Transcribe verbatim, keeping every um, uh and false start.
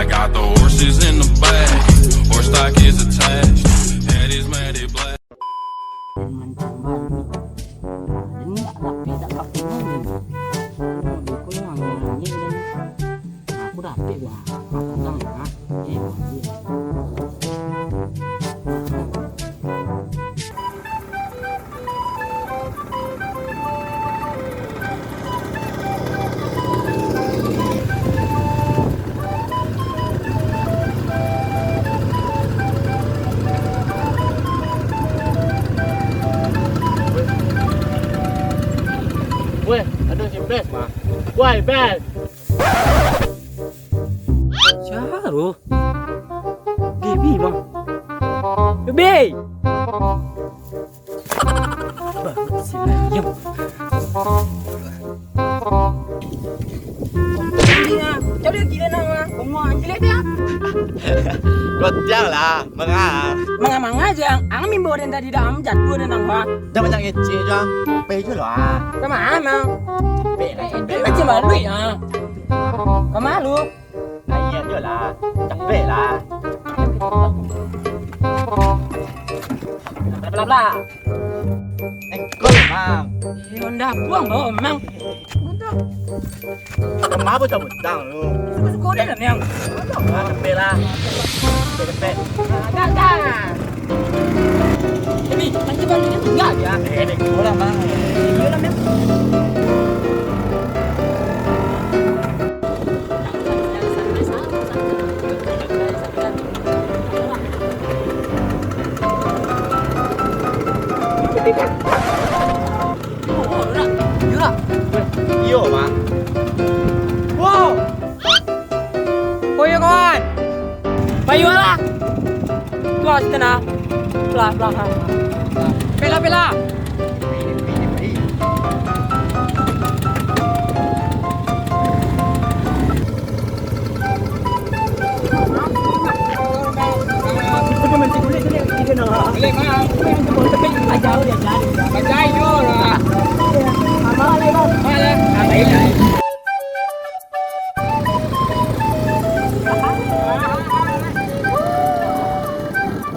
Got the horses in the back, horse stock is attached. Head is matted black. Mancang bana. Ini dak rapek, dak rapek. Aku rapek gua. Aku rapek gua. Aku rapek gua. Eh, gua. Weh, ado si Bes, mah. Woi, Bes. Sia tu? Gaby, bang. Gaby! Baru si Layang. Gila, ah. Kau dah gila, nah, ah. Bengong, gila dia. Gotiang lah, manga. Manga-manga aja, ang. Ang mimbo den tadi dah, ang jatuh den, ang, ah. Dah banyak ngecek je, ang. Pai je lah. Kama, mang? Pai lah, pai lah. Macam malu, ya. Kama lu? Naiak jo lah. Capek lah. Bla, bla, bla. Engkol, mang. Eh, Honda buang, bawah, mang. Kama butang-butang lu. Suka-suka dia lah, mang. Butang lah, capek lah. Capek, capek. Nah, dah, dah. Ini, macam mana ni? Enggak, ya. Eh, ini bola, mang. Iya lah, mang. Iyo, Mak. Wow. Oh, iyo, kawan. Payu lah. Tuah, situ nah. Pelah, pelah, pelah. Pelah, pelah.